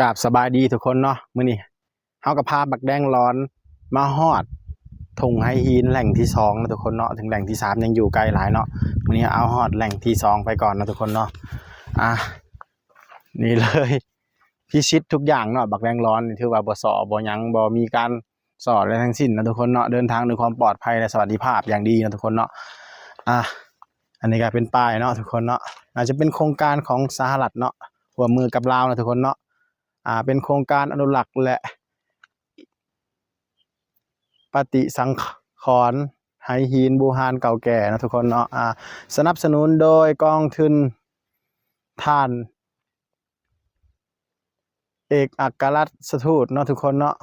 ກາບສະບາຍດີທຸກຄົນເນາະ, ມື້ນີ້ເຮົາກໍພາບັກແດງຫຼອນມາຮອດທົ່ງໄຫຫີນແຫຼ່ງທີສອງເນາະທຸກຄົນເນາະ, ເຖິງແຫຼ່ງທີສາມຍັງຢູ່ໄກຫຼາຍເນາະ, ມື້ນີ້ເອົາຮອດແຫຼ່ງທີສອງໄປກ່ອນເນາະທຸກຄົນເນາະ. ອ່າ ນີ້ເລີຍ ພິຊິດທຸກຢ່າງເນາະ, ບັກແດງຫຼອນນີ້ຖືວ່າບໍ່ສໍ້ບໍ່ຫຍັງ ບໍ່ມີການ ສອດແລະທັງສິ້ນເນາະທຸກຄົນເນາະ, ເດີນທາງດ້ວຍຄວາມປອດໄພ ແລະ ສະຫວັດດີພາບຢ່າງດີເນາະທຸກຄົນເນາະ. ອ່າ ອັນນີ້ກໍເປັນປ້າຍເນາະທຸກຄົນເນາະ, ອາດຈະເປັນໂຄງການຂອງສະຫະລັດເນາະ, ຮ່ວມມືກັບລາວເນາະທຸກຄົນເນາະ. ອ່າ ເປັນໂຄງການອະນຸລັກ ແລະ ປະຕິສັງຂອນໄຫຫີນບູຮານເກົ່າແກ່ເນາະທຸກຄົນເນາະ. ອ່າ ສະໜັບສະໜູນໂດຍກອງທຶນທ່ານ ເອກອັກຄະລັດຖະທູດເນາະທຸກຄົນເນາະ,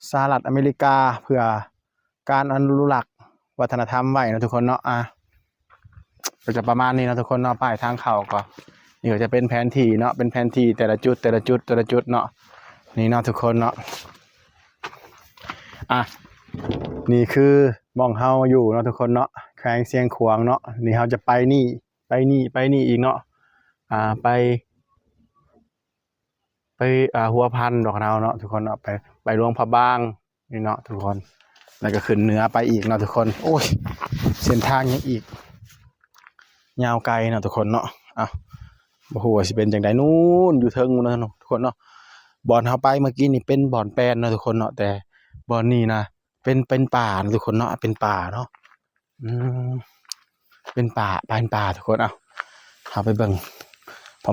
ສະຫະລັດອາເມລິກາ ເພື່ອການອະນຸລັກວັດທະນະທຳໄວ້ເນາະທຸກຄົນເນາະ. ອ່າ ກໍຈະປະມານນີ້ເນາະທຸກຄົນເນາະ, ປ້າຍທາງເຂົ້າກໍ ນີ້ກໍຈະເປັນແຜນທີ່ເນາະ, ເປັນແຜນທີ່ແຕ່ລະຈຸດ ແຕ່ລະຈຸດ ແຕ່ລະຈຸດເນາະ, ນີ້ເນາະທຸກຄົນເນາະ. ອ່າ ນີ້ຄືໝ່ອງເຮົາຢູ່ເນາະທຸກຄົນເນາະ, ແຂວງຊຽງຂວາງເນາະ. ນີ້ເຮົາຈະໄປນີ້ ໄປນີ້ ໄປນີ້ອີກເນາະ, ອ່າ ໄປ ໄປ ອ່າ ຫົວພັນດອກນາວເນາະທຸກຄົນເນາະ, ໄປ ໄປຫຼວງພະບາງນີ້ເນາະທຸກຄົນ, ແລ້ວກໍຂຶ້ນເໜືອໄປອີກເນາະທຸກຄົນ. ໂອ້ຍ ເສັ້ນທາງຍັງອີກຍາວໄກເນາະທຸກຄົນເນາະ. ເອົ້າ ບໍ່ຮູ້ວ່າຊິເປັນຈັ່ງໃດ, ນູ້ນຢູ່ເທິງພຸ້ນເນາະທຸກຄົນເນາະ. ບ່ອນເຮົາໄປເມື່ອກີ້ນີ້ເປັນບ່ອນແປນເນາະທຸກຄົນເນາະ, ແຕ່ບ່ອນນີ້ນະ ເປັນ ເປັນປ່າເນາະທຸກຄົນເນາະ, ເປັນປ່າເນາະ. ອືມ ເປັນປ່າ ເປັນປ່າທຸກຄົນ. ເອົ້າ ເຮົາໄປເບິ່ງ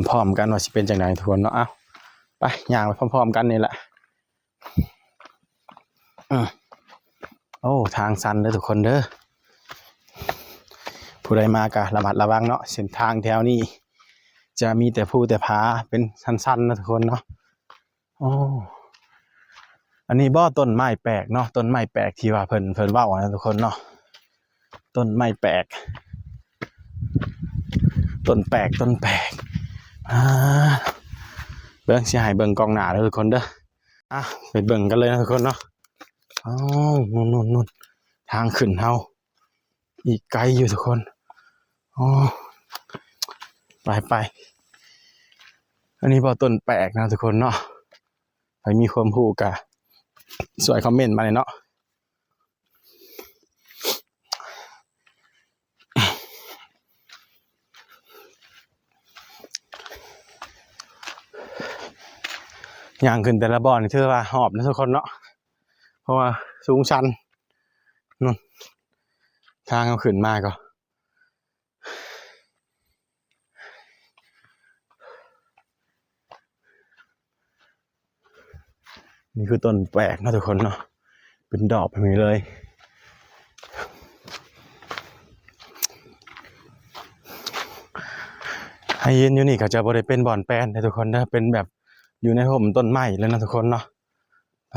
ພ້ອມໆກັນວ່າຊິເປັນຈັ່ງໃດທຸກຄົນເນາະ. ເອົ້າ ໄປ ຍ່າງໄປພ້ອມໆກັນນີ້ແຫຼະ. ອືມ ໂອ້ ທາງຊັນເດີທຸກຄົນເດີ, ຜູ້ໃດມາກໍລະມັດລະວັງເນາະ, ເສັ້ນທາງແຖວນີ້ຈະມີແຕ່ພູແຕ່ຜາ ເປັນຊັນໆເນາະທຸກຄົນເນາະ. ໂອ້ ອັນນີ້ບໍ່ ຕົ້ນໄມ້ແປກເນາະ, ຕົ້ນໄມ້ແປກທີ່ວ່າເພິ່ນ ເພິ່ນເວົ້ານະທຸກຄົນເນາະ, ຕົ້ນໄມ້ແປກ ຕົ້ນແປກ ຕົ້ນແປກ. ອ່າ ເບິ່ງ ຊິໃຫ້ເບິ່ງກ້ອງໜ້າເດີທຸກຄົນເດີ. ອ່ະ ໄປເບິ່ງກັນເລີຍນະທຸກຄົນເນາະ. ອ້າວ ນູ້ນໆໆ ທາງຂຶ້ນເຮົາ ອີກໄກຢູ່ທຸກຄົນ. ອໍ ໄປໆ ອັນນີ້ບໍ່ ຕົ້ນແປກນະທຸກຄົນເນາະ, ໃຜມີຄວາມຮູ້ກະຊ່ວຍຄອມເມັນມາແດ່ເນາະ. ຍ່າງຂຶ້ນແຕ່ລະບ່ອນນີ້ຖືວ່າຫອບນະທຸກຄົນເນາະ, ເພາະວ່າສູງຊັນ. ນັ້ນ ທາງເຮົາຂຶ້ນມາກໍ ນີ້ຄືຕົ້ນແປກເນາະທຸກຄົນເນາະ, ເປັນດອກແບບນີ້ເລີຍ. ໄຫຫີນຢູ່ນີ້ກໍຈະບໍ່ໄດ້ເປັນບ່ອນແປນເດີທຸກຄົນເດີ, ເປັນແບບຢູ່ໃນຮົ່ມຕົ້ນໄມ້ເລີຍເນາະທຸກຄົນເນາະ. ໄປ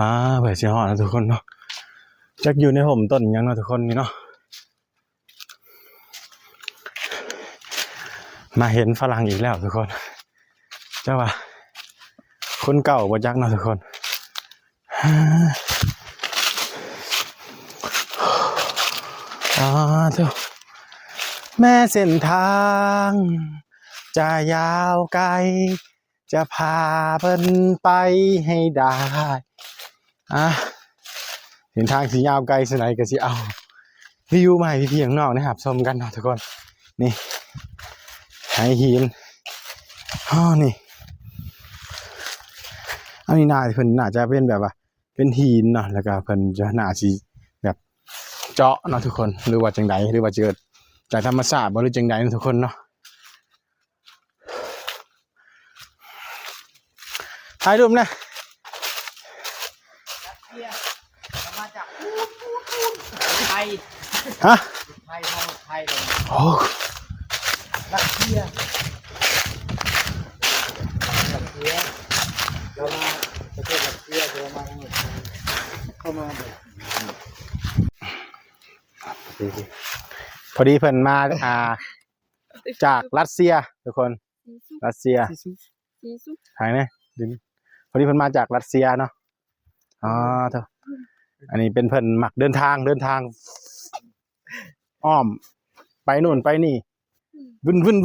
ປາ ເພື່ອຊິຮອດເນາະທຸກຄົນເນາະ, ຈັກຢູ່ໃນຮົ່ມຕົ້ນຫຍັງເນາະທຸກຄົນນີ້ເນາະ. ມາເຫັນຝຣັ່ງອີກແລ້ວທຸກຄົນ, ເຈົ້າວ່າຄົນເກົ່າບໍ່ຈັກເນາະທຸກຄົນ. ອາ ໂທ້ ແມ້ເສັ້ນທາງຈະຍາວໄກ ຈະພາເພິ່ນໄປໃຫ້ໄດ້. ອ່າ ເສັ້ນທາງຊິຍາວໄກສ່ຳໃດກໍຊິເອົາວິວມາໃຫ້ພີ່ໆນ້ອງໆໄດ້ຮັບຊົມກັນເນາະທຸກຄົນ. ນີ້ ໄຫຫີນ ອໍ ນີ້ ອັນນີ້ໜ້າ ເພິ່ນໜ້າຈະເປັນແບບວ່າເປັນຫີນເນາະ, ແລ້ວກໍເພິ່ນຈະໜ້າຊິແບບເຈາະເນາະທຸກຄົນ ຫຼືວ່າຈັ່ງໃດ ຫຼືວ່າຈະເກີດຈາກທຳມະຊາດບໍ່ ຫຼືຈັ່ງໃດເນາະທຸກຄົນເນາະ. ຖ່າຍຮູບນະ ມາຈາກປູນໆໆ ໄທ ຮະ? ໄທ ທາງໄທ ໂອ້ ລັດເຊຍ ລັດເຊຍ ລາວມາປະເທດລັດເຊຍ ແຕ່ວ່າມາທາງລົດໄຟ ເຂົ້າມາແບບ ພໍດີເພິ່ນມາ ອ່າ ຈາກລັດເຊຍທຸກຄົນ ລັດເຊຍ ທາງນີ້ ພໍດີເພິ່ນມາຈາກລັດເຊຍເນາະ. ອໍ ໂທ້ ອັນນີ້ເປັນເພິ່ນມັກເດີນທາງ ເດີນທາງອ້ອມ ໄປໂນ່ນໄປນີ້ ວຶ່ນໆໆ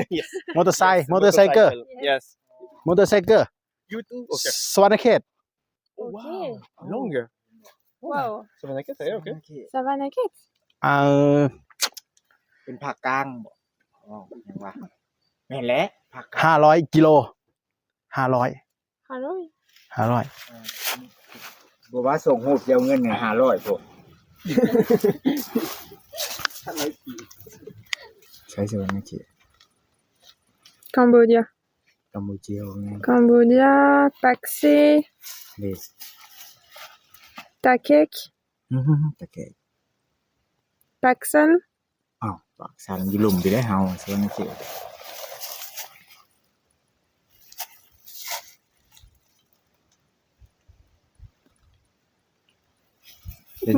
ໆ Yes. ມໍເຕີໄຊ Yes. ມໍເຕີໄຊເກີ Motorcycle. Yes. ມໍເຕີໄຊເກີ You too. Okay. ສະຫວັນນະເຂດ. ໂອ້ ວ້າວ ໂອເຄ ລອງເກີ ວ້າວ ສະຫວັນນະເຂດ ໂອເຄ ສະຫວັນນະເຂດ ເອີ ເປັນພາກກາງບໍ? ຫຍັງວະ ແມ່ນແຫຼະ ພາກກາງ ຫ້າຮ້ອຍກິໂລ ຫ້າຮ້ອຍ ຫ້າຮ້ອຍ ຫ້າຮ້ອຍ ເອີ ບໍ່ວ່າສົ່ງຮູບຊິເອົາເງິນໃຫ້ຫ້າຮ້ອຍພຸ້ນ ໃສສະຫວັນນະເຂດ Cambodia. Cambodia. Cambodia, Pakse. Yes. Takek. ອືຮຶ Takek. Paksan. ອ້າວ ປາກຊັນຢູ່ລຸ່ມພີ້ເດ້ເຮົາ ສະຫວັນນະເຂດ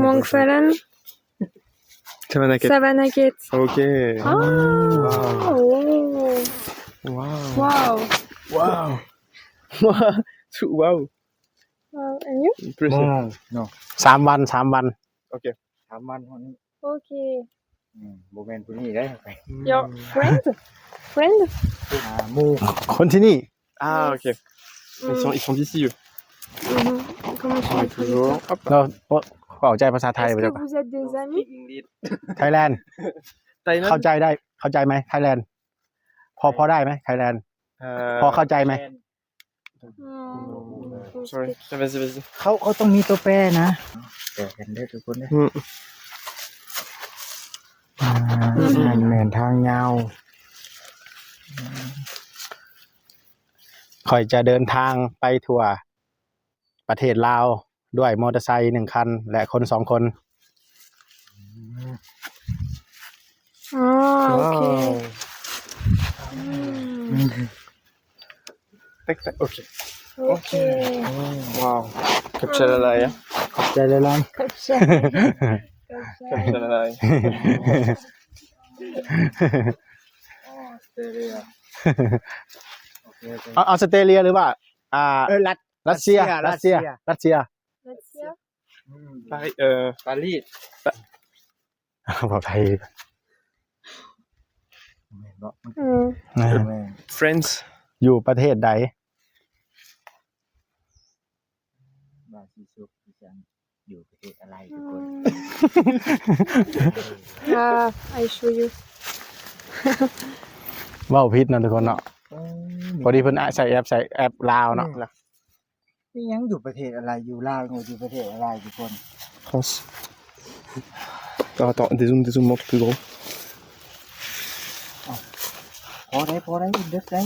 Mongsalan. ສະຫວັນນະເຂດ ສະຫວັນນະເຂດ ໂອເຄ ວ້າວ ໂອ້ ວ້າວ ວ້າວ ວ້າວ ວ້າວ Wow. And you? Impressive. No, no. ສາມວັນ ສາມວັນ ໂອເຄ ສາມວັນເທົ່ານີ້ ໂອເຄ ອືມ ບໍ່ແມ່ນຜູ້ນີ້ເດ້ Your friend? Friend? ອ່າ ໝູ່ ຄົນທີ່ນີ້ Ah, ok. Ils sont, ils sont d'ici, eux. ອືຮຶ Comment tu écris ça? ລາວເວົ້າໃຈພາສາໄທບໍ່? Est-ce que vous êtes des amis? Thailand. Thailand. ເຂົ້າໃຈໄດ້ ເຂົ້າໃຈໄໝ? Thailand. ພໍ ພໍໄດ້ໄໝ? Thailand. ພໍເຂົ້າໃຈໄໝ? Non, sorry. Vas-y, vas-y. ເຂົາ ເຂົາຕ້ອງມີຕົວແປນະ ແປກັນເດີທຸກຄົນເດີ ອືມ ອ່າ ແມ່ນທາງຍາວ ຂ້ອຍຈະເດີນທາງໄປທົ່ວປະເທດລາວດ້ວຍມໍເຕີໄຊໜຶ່ງຄັນ ແລະ ຄົນສອງຄົນ. ອໍ ໂອເຄ ວ້າວ ອືມ ເຕັກໆ ໂອເຄ ໂອເຄ ວ້າວ ຂອບໃຈຫຼາຍໆ ຂອບໃຈຫຼາຍໆ ຂອບໃຈ ຂອບໃຈຫຼາຍໆ ອໍ ອອສເຕຣເລັຽ ອອສເຕຣເລັຍ ຫຼືວ່າ ອ່າ ເອີ ລັດ ລັດເຊຍ ລັດເຊຍ ລັດເຊຍ ລັດເຊຍ ອືມ ປາຣີ ເອີ ປາຣີ ເວົ້າໄທ ແມ່ນບໍ່? ອືມ ແມ່ນ French. ຢູ່ປະເທດໃດ? ວ່າຊິສຸກຄືກັນ ຢູ່ປະເທດອາໄລທຸກຄົນ ອືມ ອ່າ I show you. ເວົ້າຜິດເນາະທຸກຄົນເນາະ ໂອ້ຍ ພໍດີເພິ່ນອາ ໃສ່ແອັບ ໃສ່ແອັບລາວເນາະ ນີ້ລະ ມີຫຍັງຢູ່ປະເທດອາໄລ ຢູ່ລາວ ຢູ່ປະເທດອາໄລທຸກຄົນ France. Attends, attends, dézoom, dézoom, montre plus gros. ພໍໄດ້ ພໍໄດ້ ເລິກໄດ້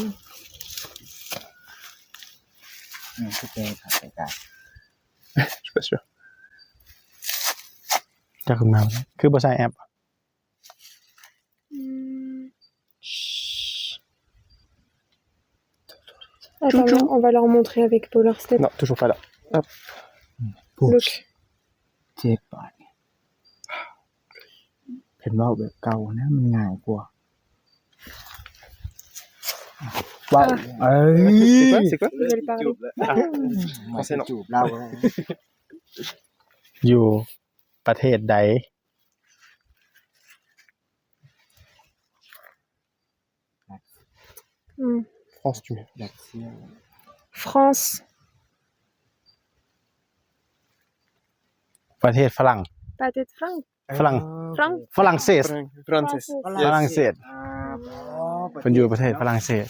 ອືມ ຄືແປຂາດໄປການ Je suis pas sûr. ຈະຂຶ້ນມາ ຄືບໍ່ໃສ່ແອັບ? ອືມ Attends, on va leur montrer avec Polar Step. Non, toujours pas là. Hop. Look. ເຈັບບາດນີ້ ເພິ່ນເວົ້າແບບເກົ່ານະ ມັນງ່າຍກວ່າ ເວົ້າ ເອີຍ C'est quoi? C'est quoi? Ils veulent parler. Ah, français, non. ຈູບລາວ ຢູ່ປະເທດໃດ? ອືມ France, tu mets. France. ປະເທດຝຣັ່ງ ປະເທດຝຣັ່ງ ຝຣັ່ງ ຝຣັ່ງ ຝຣັ່ງເສດ ຝຣັ່ງເສດ ຝຣັ່ງເສດ ຝຣັ່ງເສດ ອ່າ ເພິ່ນຢູ່ປະເທດຝຣັ່ງເສດ.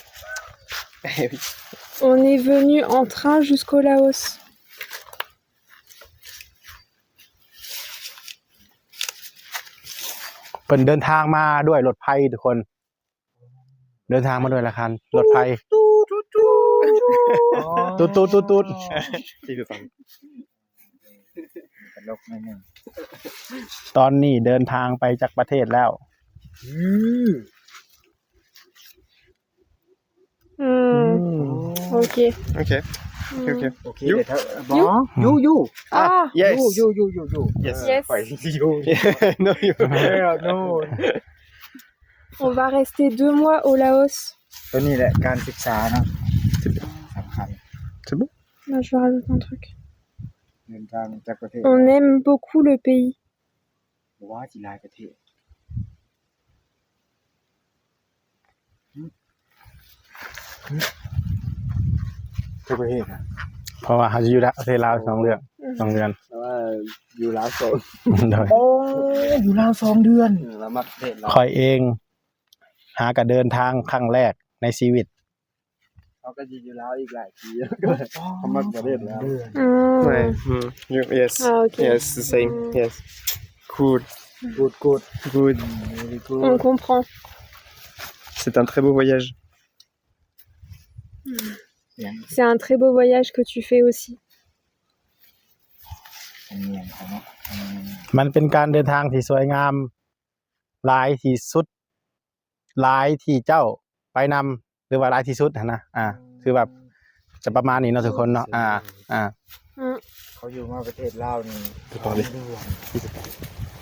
On est venu en train jusqu'au Laos. ເພິ່ນເດີນທາງມາດ້ວຍລົດໄຟທຸກຄົນ ເດີນທາງມາດ້ວຍລະຄັນ ລົດໄຟ ຕູດ ຕູດ ຕູດ ຕູດ ຕູດ ຕູດ ຕູດ ອໍ ທີ່ຄືກັນ. ຕະຫຼົກໜ້ອຍໜຶ່ງ. ຕອນນີ້ເດີນທາງໄປຈັກປະເທດແລ້ວ? ອືມ ອືມ ໂອເຄ ໂອເຄ ອືມ ໂອເຄ ໂອເຄ You? ເດີ You? ບໍ່ You, you. ອ່າ Yes. You, you, you, you, you. Yes. Yes. ຂ້ອຍ You. No, you. Yeah, no. On va rester deux mois au Laos. ໂຕນີ້ແຫຼະ ການສຶກສາເນາະ ສຳຄັນ. C'est bon. Là, je vais rajouter un truc. ເດີນທາງຈາກປະເທດ On aime beaucoup le pays. ບໍ່ວ່າຊິຫຼາຍປະເທດ ທຸກປະເທດນະ ເພາະວ່າເຮົາຈະຢູ່ປະເທດລາວສອງເດືອນ ອືມ ສອງເດືອນ ແຕ່ວ່າຢູ່ລາວສອງ ໂດຍ ໂອ້ ຢູ່ລາວສອງເດືອນ ເອີ ລາວມັກປະເທດລາວ. ຂ້ອຍເອງຫາກະເດີນທາງຄັ້ງແລກໃນຊີວິດ. ເຮົາກໍຊິຢູ່ລາວອີກຫຼາຍປີ ເຮົາມັກປະເທດລາວ. ອືມ Yes. ອ່າ ໂອເຄ Yes, the same. ອືມ Yes. Good. Good, good. Good. ອືມ very good. On comprend. C'est un très beau voyage. C'est un très beau voyage que tu fais aussi. ມັນເປັນການເດີນທາງທີ່ສວຍງາມຫຼາຍທີ່ສຸດ ຫຼາຍທີ່ເຈົ້າໄປນຳ ຫຼືວ່າຫຼາຍທີ່ສຸດຫັ້ນນະ ອ່າ ຄືແບບຈະປະມານນີ້ເນາະທຸກຄົນເນາະ ອ່າ ອ່າ ອືມ ເຂົາຢູ່ມາປະເທດລາວນີ້ສອງເດືອນ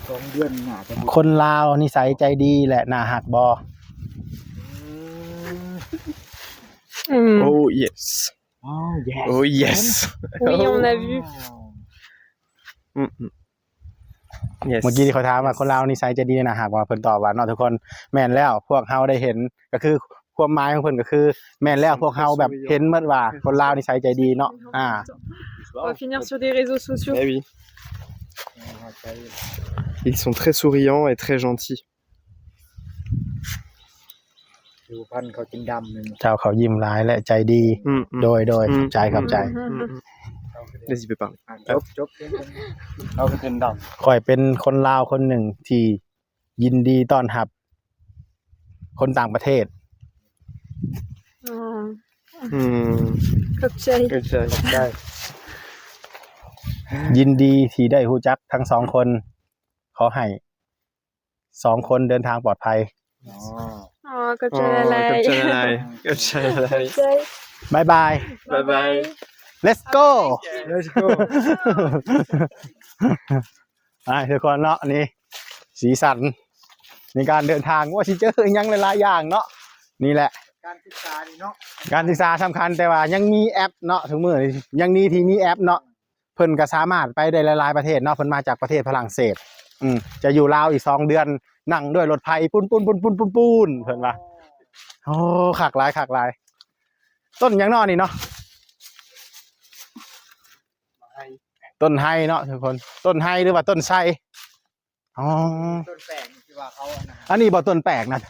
ສອງເດືອນໜ້າຈະ ຄົນລາວນິໄສໃຈດີ ແລະ ໜ້າຮັກບໍ່? ອືມ ອືມ Oh yes. Oh yes. Oui, on a vu. ອືມ Yes. ເມື່ອກີ້ທີ່ເຂົາຖາມວ່າຄົນລາວນິໄສໃຈດີ ໜ້າຮັກບໍ່ ເພິ່ນຕອບວ່າເນາະທຸກຄົນ ແມ່ນແລ້ວ ພວກເຮົາໄດ້ເຫັນ ກໍຄືຄວາມໝາຍຂອງເພິ່ນກໍຄື ແມ່ນແລ້ວ ພວກເຮົາແບບເຫັນໝົດວ່າຄົນລາວນິໄສໃຈດີເນາະ ອ່າ On va finir sur des réseaux sociaux. Eh oui. Ils sont très souriants et très gentils. ຜິວພັນເຂົາຈຶ່ງດຳແມ່ນບໍ່? ເຈົ້າເຂົາຍິ້ມຫຼາຍ ແລະ ໃຈດີ ອືມໆ ໂດຍ ໂດຍ ອືມ ຂອບໃຈ ຂອບໃຈ ອືມໆ Vas-y, peux parler. ຈົບ ຈົບ ເຂົາກໍຂຶ້ນດຳ. ຂ້ອຍເປັນຄົນລາວຄົນໜຶ່ງທີ່ຍິນດີຕ້ອນຮັບຄົນຕ່າງປະເທດ. ອໍ ອືມ ຂອບໃຈ ຂອບໃຈ ຂອບໃຈ. ຍິນດີທີ່ໄດ້ຮູ້ຈັກທັງສອງຄົນ. ຂໍໃຫ້ ສອງຄົນເດີນທາງປອດໄພ. ອໍ ອໍ ຂອບໃຈຫຼາຍໆ ຂອບໃຈຫຼາຍໆ ຂອບໃຈຫຼາຍໆ ຂອບໃຈ. ບາຍບາຍ ບາຍບາຍ Let's go Let's go. ອ່າ ທຸກຄົນເນາະ ນີ້ສີສັນໃນການເດີນທາງ ວ່າຊິເຈີອີ່ຫຍັງຫຼາຍໆຢ່າງເນາະ. ນີ້ແຫຼະ ການສຶກສານີ້ເນາະ ການສຶກສາສຳຄັນ ແຕ່ວ່າຍັງມີແອັບເນາະ ທຸກມື້ນີ້ ຍັງດີທີ່ມີແອັບເນາະ. ເພິ່ນກໍສາມາດໄປໄດ້ຫຼາຍໆປະເທດເນາະ ເພິ່ນມາຈາກປະເທດຝຣັ່ງເສດ ອືມ ຈະຢູ່ລາວອີກສອງເດືອນ ນັ່ງດ້ວຍລົດໄຟ ປຸ້ນໆໆໆໆ ເພິ່ນວ່າ. ໂອ້ ຄັກຫຼາຍ ຄັກຫຼາຍ. ຕົ້ນຫຍັງເນາະນີ້ເນາະ? ຕົ້ນໄຮເນາະທຸກຄົນ ຕົ້ນໄຮ ຫຼືວ່າຕົ້ນໄຊ? ອໍ ຕົ້ນແປກທີ່ວ່າເຂົາອັນນັ້ນ ອັນນີ້ບໍ່ຕົ້ນແປກນະ?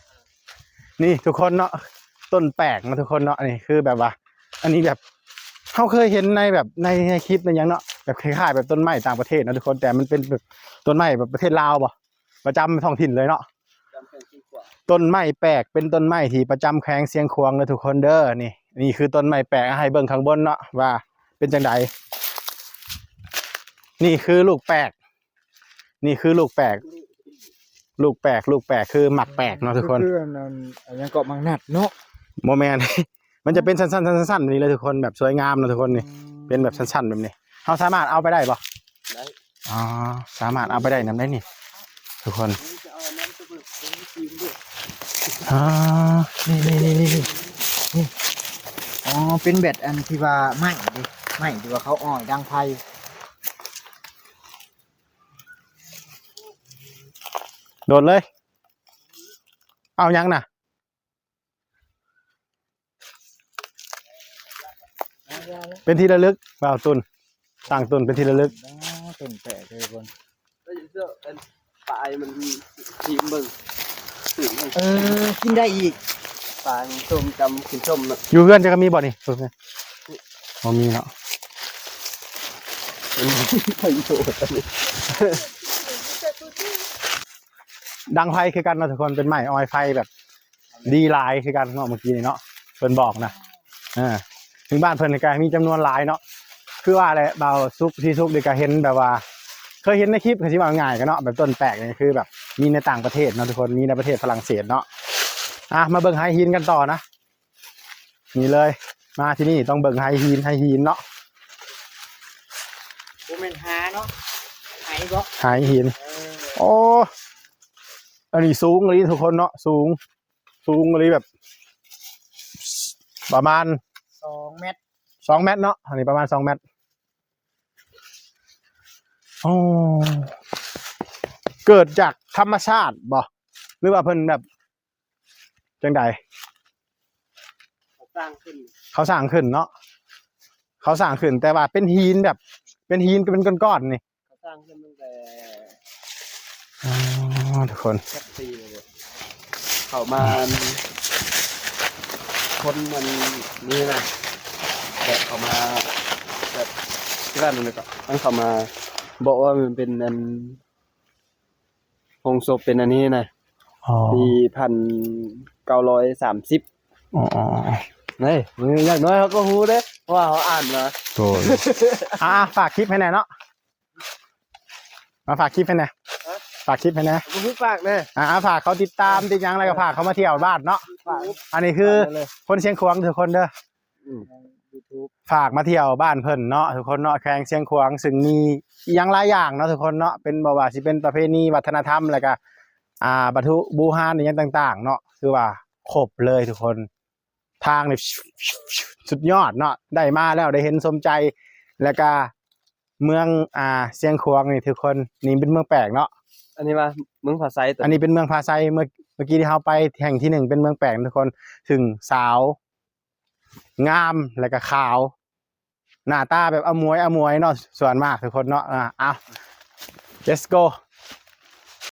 ນີ້ທຸກຄົນເນາະ ຕົ້ນແປກນະທຸກຄົນເນາະ. ນີ້ຄືແບບວ່າ ອັນນີ້ແບບ ເຮົາເຄີຍເຫັນໃນແບບ ໃນ ໃນຄລິບໃນຫຍັງເນາະ ແບບຄ້າຍໆແບບຕົ້ນໄມ້ຕ່າງປະເທດນະທຸກຄົນ ແຕ່ມັນເປັນແບບຕົ້ນໄມ້ແບບປະເທດລາວບໍ່ ປະຈຳທ້ອງຖິ່ນເລີຍເນາະ. ຕົ້ນໄມ້ແປກເປັນຕົ້ນໄມ້ທີ່ປະຈຳແຂວງຊຽງຂວາງເດີທຸກຄົນເດີ. ນີ້ ນີ້ຄືຕົ້ນໄມ້ແປກ ໃຫ້ເບິ່ງຂ້າງບົນເນາະວ່າເປັນຈັ່ງໃດ. ນີ້ຄືລູກແປກ ນີ້ຄືລູກແປກ ລູກແປກ ລູກແປກ ຄືໝາກແປກເນາະທຸກຄົນ. ຄື ຄືອັນນັ້ນ ອັນຫຍັງເກາະ ໝາກນັດເນາະ? ບໍ່ແມ່ນ ມັນຈະເປັນສັ້ນໆໆໆແບບນີ້ເລີຍທຸກຄົນ ແບບສວຍງາມເນາະທຸກຄົນ. ນີ້ ອືມ ເປັນແບບສັ້ນໆແບບນີ້ ເຮົາສາມາດເອົາໄປໄດ້ບໍ່? ໄດ້. ອໍ ສາມາດເອົາໄປໄດ້ນຳໄດ໋ນີ້ທຸກຄົນ. ອໍ ນີ້ໆໆໆ ນີ້ ອໍ ເປັນແບບອັນທີ່ວ່າໄມ້ເດ້ ໄມ້ທີ່ວ່າເຂົາອ້ອຍດັງໄຟ. ໂດດເລີຍ. ເອົາຫຍັງນະ? ເປັນທີ່ລະລຶກ ບ່າວຕຸນ ຕັ້ງຕຸນເປັນທີ່ລະລຶກ. ອໍ ຕົ້ນແປກເລີຍຄົນ ປາຍມັນຊີມເບິ່ງ ເອີ ກິນໄດ້ອີກ ປາຍມັນສົ້ມຕຳກິນສົ້ມເນາະ. ຢູ່ເຮືອນເຈົ້າກໍມີບໍ່ນີ້? ບໍ່ມີເນາະ ໄປໂດດອັນນີ້. ດັງໄຟຄືກັນເນາະທຸກຄົນ ເປັນໄມ້ອອຍໄຟແບບດີຫຼາຍຄືກັນເນາະ ເມື່ອກີ້ນີ້ເນາະ ເພິ່ນບອກນະ. ເອີ ເຖິງບ້ານເພິ່ນນີ້ກໍມີຈຳນວນຫຼາຍເນາະ ຄືວ່າແຫຼະ ບ່າວສຸກ ທີ່ສຸກນີ້ກໍເຫັນແບບວ່າ ເຄີຍເຫັນໃນຄລິບ ຄືຊິເວົ້າງ່າຍກັນເນາະ ແບບຕົ້ນແປກນີ້ຄືແບບມີໃນຕ່າງປະເທດເນາະທຸກຄົນ ມີໃນປະເທດຝຣັ່ງເສດເນາະ. ອ່ະ ມາເບິ່ງໄຮຫີນກັນຕໍ່ນະ. ນີ້ເລີຍ ມາທີ່ນີ້ຕ້ອງເບິ່ງໄຮຫີນ ໄຮຫີນເນາະ. ບໍ່ແມ່ນຫາເນາະ ໄຮບໍ? ໄຮຫີນ. ເອີ ໂອ້ ອັນນີ້ສູງອີ່ຫຼີທຸກຄົນເນາະ ສູງ ສູງອີ່ຫຼີ ແບບປະມານສອງແມັດ ສອງແມັດເນາະ ອັນນີ້ປະມານສອງແມັດ. ອໍ ເກີດຈາກທຳມະຊາດບໍ ຫຼືວ່າເພິ່ນແບບຈັ່ງໃດ? ເຂົາສ້າງຂຶ້ນ ເຂົາສ້າງຂຶ້ນເນາະ ເຂົາສ້າງຂຶ້ນ ແຕ່ວ່າເປັນຫີນແບບ ເປັນຫີນ ເປັນກ້ອນໆນີ້ ເຂົາສ້າງຂຶ້ນຕັ້ງແຕ່ ອໍ ທຸກຄົນ ຈັກປີແລ້ວ ເຂົາມາ ອັນ ຄົນອັນນີ້ນະ ແບບເຂົາມາ ແບບທີ່ວ່ານັ້ນກໍ ມັນເຂົາມາບອກວ່າມັນເປັນອັນ ໂຮງສົບເປັນອັນນີ້ນະ ອໍ ປີພັນເກົ້າຮ້ອຍສາມສິບ. ອໍ ອໍ ອໍ ເຮີ້ຍ ຢ່າງໜ້ອຍເຮົາກໍຮູ້ເດ້ ເພາະວ່າເຮົາອ່ານມາ. ໂດຍ ອ່າ ຝາກຄລິບໃຫ້ແດ່ເນາະ ມາຝາກຄລິບໃຫ້ແດ່ ຮະ? ຝາກຄລິບໃຫ້ແດ່ ບໍ່ຮູ້ຝາກເດ້. ອ່າ ຝາກເຂົາຕິດຕາມ ອ່າ ຕິດຫຍັງ ແລ້ວກໍຝາກເຂົາມາທ່ຽວບ້ານເນາະ. ອັນນີ້ຄື ຝາກໄດ້ເລີຍ ຄົນຊຽງຂວາງທຸກຄົນເດີ. ອືມ ຢູທູບ ຝາກມາທ່ຽວບ້ານເພິ່ນເນາະທຸກຄົນເນາະ ແຂວງຊຽງຂວາງ ຊຶ່ງມີອີ່ຫຍັງຫຼາຍຢ່າງເນາະທຸກຄົນເນາະ ເປັນ ບໍ່ວ່າຊິເປັນປະເພນີ ວັດທະນະທຳ ແລ້ວກະ ອ່າ ວັດຖຸບູຮານ ອີ່ຫຍັງຕ່າງໆເນາະ ຄືວ່າຄົບເລີຍທຸກຄົນ. ທາງນີ້ສຸດຍອດເນາະ ໄດ້ມາແລ້ວໄດ້ເຫັນສົມໃຈ ແລ້ວກະເມືອງ ອ່າ ຊຽງຂວາງນີ້ທຸກຄົນ ນີ້ເປັນເມືອງແປກເນາະ. ອັນນີ້ວ່າເມືອງຜາໄຊ ອັນນີ້ເປັນເມືອງຜາໄຊ ເມື່ອ ເມື່ອກີ້ທີ່ເຮົາໄປແຫ່ງທີໜຶ່ງ ເປັນເມືອງແປກທຸກຄົນ ຊຶ່ງສາວ ງາມ ແລ້ວກະຂາວ ໜ້າຕາແບບອະໝວຍ ອະໝວຍເນາະ ສ່ວນມາກທຸກຄົນເນາະ. ອ່າ ເອົາ let's go.